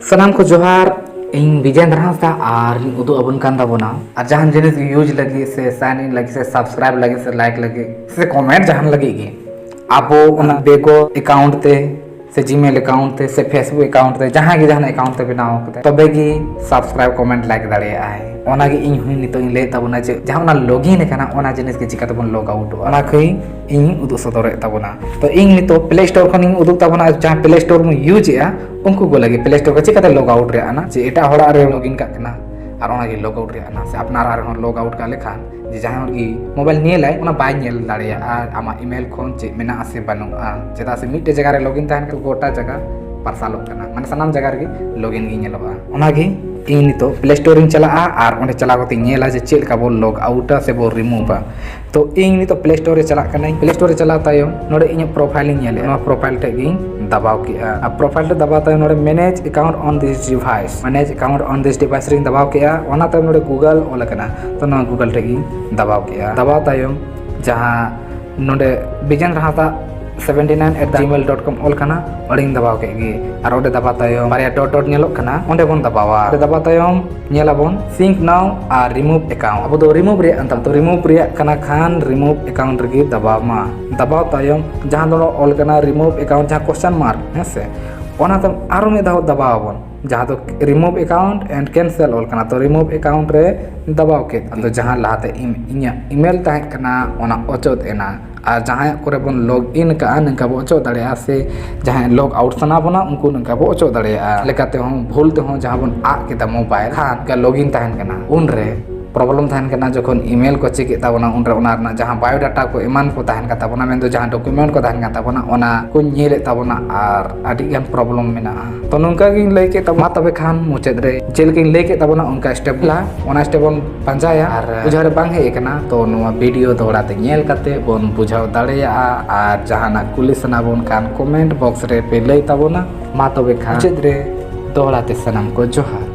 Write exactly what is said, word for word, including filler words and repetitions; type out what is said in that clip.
ᱥᱟᱱᱟᱢ ᱠᱚ ᱡᱚᱦᱟᱨ᱾ ᱤᱧ ᱵᱤᱡᱮᱱᱫᱨᱚ ᱦᱟᱸᱥᱫᱟ ᱟᱨ ᱤᱧ ᱩᱫᱩᱜ ᱟᱵᱚᱱ ᱠᱟᱱ ᱛᱟᱵᱚᱱᱟ᱾ ᱟᱨ ᱡᱟᱦᱟᱱ ᱡᱤᱱᱤᱥ ᱜᱮ use ᱞᱟᱹᱜᱤᱫ ᱥᱮ sign in ᱞᱟᱹᱜᱤᱫ ᱥᱮ subscribe ᱞᱟᱹᱜᱤᱫ ᱥᱮ like ᱞᱟᱹᱜᱤᱫ ᱥᱮ comment ᱡᱟᱦᱟᱱ ᱞᱟᱹᱜᱤᱫ ᱜᱮ ᱟᱵᱚ ᱚᱱᱟ Google account ᱛᱮ ᱥᱮ Gmail account ᱛᱮ ᱥᱮ Facebook account ᱛᱮ ᱡᱟᱦᱟᱸ ᱜᱮ ᱡᱟᱦᱟᱱ account ᱛᱮ ᱵᱮᱱᱟᱣ ᱠᱟᱛᱮ ᱛᱚᱵᱮ ᱜᱮ subscribe comment like ᱫᱟᱲᱮᱭᱟᱜᱼᱟᱭ᱾ ᱚᱱᱟ ᱜᱮ ᱤᱧ ᱦᱚᱸ ᱱᱤᱛᱚᱜ ᱤᱧ ᱞᱟᱹᱭᱮᱫ ᱛᱟᱵᱚᱱᱟ ᱡᱮ ᱡᱟᱦᱟᱸ ᱚᱱᱟ login ᱟᱠᱟᱱᱟ ᱚᱱᱟ ᱡᱤᱱᱤᱥ ᱜᱮ ᱪᱤᱠᱟᱹ ᱛᱮᱵᱚᱱ log outᱚᱜᱼᱟ ᱚᱱᱟ ᱠᱚ ᱤᱧ ᱩᱫᱩᱜ ᱥᱚᱫᱚᱨᱮᱫ ᱛᱟᱵᱚᱱᱟ᱾ ᱛᱚ ᱤᱧ ᱱᱤᱛᱚᱜ Play Store ᱠᱷᱚᱱᱤᱧ ᱩᱫᱩᱜ ᱛᱟᱵᱚᱱᱟ ᱡᱟᱦᱟᱸ Play Store ᱵᱚᱱ use ᱮᱜᱼᱟ ᱩᱱᱠᱩ ᱠᱚ ᱞᱟᱹᱜᱤᱫ Play Store ᱠᱚ ᱪᱤᱠᱟᱹᱛᱮ log out ᱨᱮᱭᱟᱜ ᱠᱟᱱᱟ ᱡᱮ ᱮᱴᱟᱜ ᱦᱚᱲᱟᱜ ᱨᱮ login ᱠᱟᱜ ᱠᱟᱱᱟ ᱟᱨ ᱚᱱᱟ ᱜᱮ log out ᱨᱮᱭᱟᱜ ᱠᱟᱱᱟ ᱥᱮ ᱟᱯᱱᱟᱨᱟᱜ ᱨᱮᱦᱚᱸ log out ᱠᱟᱜ ᱞᱮᱠᱷᱟᱱ ᱡᱮ ᱡᱟᱦᱟᱸᱭ ᱦᱚᱲ ᱜᱮ mobile ᱧᱮᱞᱟᱭ ᱚᱱᱟ ᱵᱟᱭ ᱧᱮᱞ ᱫᱟᱲᱮᱭᱟᱜᱼᱟ ᱟᱨ ᱟᱢᱟᱜ email ᱠᱷᱚᱱ ᱪᱮᱫ ᱢᱮᱱᱟᱜᱼᱟ ᱥᱮ ᱵᱟᱹᱱᱩᱜᱼᱟ᱾ ᱪᱮᱫᱟᱜ ᱥᱮ ᱢᱤᱫᱴᱮᱡ ᱡᱟᱭᱜᱟ ᱨᱮ login ᱛᱟᱦᱮᱱ ᱠᱷᱟᱱ ᱜᱚᱴᱟ ᱡᱟᱭᱜᱟ ᱯᱟᱨᱥᱟᱞᱚᱜ ᱠᱟᱱᱟ, ᱢᱟᱱᱮ ᱥᱟᱱᱟᱢ ᱡᱟᱭᱜᱟ ᱨᱮᱜᱮ login ᱜᱮ ᱧᱮᱞᱚᱜᱼᱟ᱾ ᱚᱱᱟᱜᱮ ᱤᱧ ᱱᱤᱛᱚᱜ Play Store ᱤᱧ ᱪᱟᱞᱟᱜᱼᱟ ᱟᱨ ᱚᱸᱰᱮ ᱪᱟᱞᱟᱣ ᱠᱟᱛᱮᱧ ᱧᱮᱞᱟ ᱡᱮ ᱪᱮᱫ ᱞᱮᱠᱟ ᱵᱚ log outᱟ ᱥᱮ ᱵᱚ removeᱟ᱾ ᱛᱚ ᱤᱧ ᱱᱤᱛᱚᱜ Play Store ᱨᱮ ᱪᱟᱞᱟᱜ ᱠᱟᱱᱟᱧ᱾ Play Store ᱨᱮ ᱪᱟᱞᱟᱣ ᱛᱟᱭᱚᱢ ᱱᱚᱰᱮ ᱤᱧᱟᱹᱜ profile ᱤᱧ ᱧᱮᱞᱮᱫᱼᱟ, ᱱᱚᱣᱟ profile ᱴᱷᱮᱡ ᱜᱤᱧ ᱫᱟᱵᱟᱣ ᱠᱮᱜᱼᱟ᱾ ᱟᱨ profile ᱨᱮ ᱫᱟᱵᱟᱣ ᱛᱟᱭᱚᱢ ᱱᱚᱰᱮ manage account on this device, manage account on this device ᱨᱤᱧ ᱫᱟᱵᱟᱣ ᱠᱮᱜᱼᱟ᱾ ᱚᱱᱟ ᱛᱟᱭᱚᱢ ᱱᱚᱰᱮ Google ᱚᱞ ᱟᱠᱟᱱᱟ, ᱛᱚ ᱱᱚᱣᱟ Google ᱴᱷᱮᱡ ᱜᱤᱧ ᱫᱟᱵᱟᱣ ᱠᱮᱜᱼᱟ᱾ ᱫᱟᱵᱟᱣ ᱛᱟᱭᱚᱢ ᱡᱟᱦᱟᱸ ᱱᱚᱰᱮ ᱵᱤᱡᱮᱱᱫᱨᱚ ᱦᱟᱸᱥᱫᱟ seventy nine at gmail dot com ᱚᱞ ᱠᱟᱱᱟ, ᱚᱸᱰᱮᱧ ᱫᱟᱵᱟᱣ ᱠᱮᱫ ᱜᱮ᱾ ᱟᱨ ᱚᱸᱰᱮ ᱫᱟᱵᱟᱣ ᱛᱟᱭᱚᱢ ᱵᱟᱨᱭᱟ dot dot ᱧᱮᱞᱚᱜ ᱠᱟᱱᱟ, ᱚᱸᱰᱮ ᱵᱚᱱ ᱫᱟᱵᱟᱣᱟ᱾ ᱚᱸᱰᱮ ᱫᱟᱵᱟᱣ ᱛᱟᱭᱚᱢ ᱧᱮᱞᱟᱵᱚᱱ sync now ᱟᱨ remove account᱾ ᱟᱵᱚ ᱫᱚ remove ᱨᱮᱭᱟᱜ ᱠᱟᱱ ᱛᱟᱵᱚᱱᱟ, ᱛᱚ remove ᱨᱮᱭᱟᱜ ᱠᱟᱱᱟ ᱠᱷᱟᱱ remove account ᱨᱮᱜᱮ ᱫᱟᱵᱟᱣ ᱢᱟ᱾ ᱫᱟᱵᱟᱣ ᱛᱟᱭᱚᱢ ᱡᱟᱦᱟᱸ ᱫᱚ ᱚᱞ ᱠᱟᱱᱟ remove account, ᱡᱟᱦᱟᱸ question mark, ᱦᱮᱸ ᱥᱮ, ᱚᱱᱟ ᱛᱟᱭᱚᱢ ᱟᱨᱚ ᱢᱤᱫ ᱫᱷᱟᱣ ᱫᱟᱵᱟᱣ ᱟᱵᱚᱱ, ᱡᱟᱦᱟᱸ ᱫᱚ remove account and cancel ᱚᱞ ᱠᱟᱱᱟ, ᱛᱚ remove account ᱨᱮ ᱫᱟᱵᱟᱣ ᱠᱮᱫ᱾ ᱟᱫᱚ ᱡᱟᱦᱟᱸ ᱞᱟᱦᱟᱛᱮ ᱤᱧ, ᱤᱧᱟᱹᱜ email ᱛᱟᱦᱮᱸ ᱠᱟᱱᱟ, ᱚᱱᱟ ᱚᱪᱚᱜ ᱮᱱᱟ᱾ ᱟᱨ ᱡᱟᱦᱟᱸᱭᱟᱜ ᱠᱚᱨᱮ ᱵᱚᱱ log in ᱠᱟᱜᱼᱟ, ᱱᱚᱝᱠᱟ ᱵᱚ ᱚᱪᱚᱜ ᱫᱟᱲᱮᱭᱟᱜᱼᱟ, ᱥᱮ ᱡᱟᱦᱟᱸᱭ log out ᱥᱟᱱᱟ ᱵᱚᱱᱟ, ᱩᱱᱠᱩ ᱱᱚᱝᱠᱟ ᱵᱚ ᱚᱪᱚᱜ ᱫᱟᱲᱮᱭᱟᱜᱼᱟ᱾ ᱞᱮᱠᱟᱛᱮ ᱦᱚᱸ ᱵᱷᱩᱞ ᱛᱮᱦᱚᱸ ᱡᱟᱦᱟᱸ ᱵᱚᱱ ᱟᱫ ᱠᱮᱫᱟ mobile, ᱠᱷᱟᱱ ᱱᱚᱝᱠᱟ login ᱛᱟᱦᱮᱱ ᱠᱟᱱᱟ, ᱩᱱᱨᱮ problem ᱛᱟᱦᱮᱱ ᱠᱟᱱᱟ᱾ ᱡᱚᱠᱷᱚᱱ email ᱠᱚ check ᱮᱫ ᱛᱟᱵᱚᱱᱟ, ᱩᱱᱨᱮ ᱚᱱᱟ ᱨᱮᱱᱟᱜ ᱡᱟᱦᱟᱸ biodata ᱠᱚ ᱮᱢᱟᱱ ᱠᱚ ᱛᱟᱦᱮᱱ ᱠᱟᱱ ᱛᱟᱵᱚᱱᱟ, ᱢᱮᱱᱫᱚ ᱡᱟᱦᱟᱸ document ᱠᱚ ᱛᱟᱦᱮᱱ ᱠᱟᱱ ᱛᱟᱵᱚᱱᱟ, ᱚᱱᱟ ᱠᱚ ᱧᱮᱞᱮᱫ ᱛᱟᱵᱚᱱᱟ ᱟᱨ ᱟᱹᱰᱤ ᱜᱟᱱ problem ᱢᱮᱱᱟᱜᱼᱟ᱾ ᱛᱚ ᱱᱚᱝᱠᱟ ᱜᱤᱧ ᱞᱟᱹᱭ ᱠᱮᱫ ᱛᱟᱵᱚᱱᱟ᱾ ᱢᱟ ᱛᱚᱵᱮ ᱠᱷᱟᱱ ᱢᱩᱪᱟᱹᱫ ᱨᱮ ᱪᱮᱫ ᱞᱮᱠᱟᱧ ᱞᱟᱹᱭ ᱠᱮᱫ ᱛᱟᱵᱚᱱᱟ, ᱚᱱᱠᱟ step ᱞᱟ, ᱚᱱᱟ step ᱵᱚᱱ ᱯᱟᱸᱡᱟᱭᱟ᱾ ᱟᱨ ᱵᱩᱡᱷᱟᱹᱣ ᱨᱮ ᱵᱟᱝ ᱦᱮᱡ ᱟᱠᱟᱱᱟ, ᱛᱚ ᱱᱚᱣᱟ video ᱫᱚᱦᱲᱟ ᱛᱮ ᱧᱮᱞ ᱠᱟᱛᱮ ᱵᱚᱱ ᱵᱩᱡᱷᱟᱹᱣ ᱫᱟᱲᱮᱭᱟᱜᱼᱟ᱾ ᱟᱨ ᱡᱟᱦᱟᱱᱟᱜ ᱠᱩᱞᱤ ᱥᱟᱱᱟ ᱵᱚᱱ ᱠᱷᱟᱱ comment box ᱨᱮ ᱯᱮ ᱞᱟᱹᱭ ᱛᱟᱵᱚᱱᱟ᱾ ᱢᱟ ᱛᱚᱵᱮ ᱠᱷᱟᱱ ᱢᱩᱪᱟᱹᱫ ᱨᱮ ᱫᱚᱦᱲᱟ ᱛᱮ ᱥᱟᱱᱟᱢ ᱠᱚ ᱡᱚᱦᱟᱨ᱾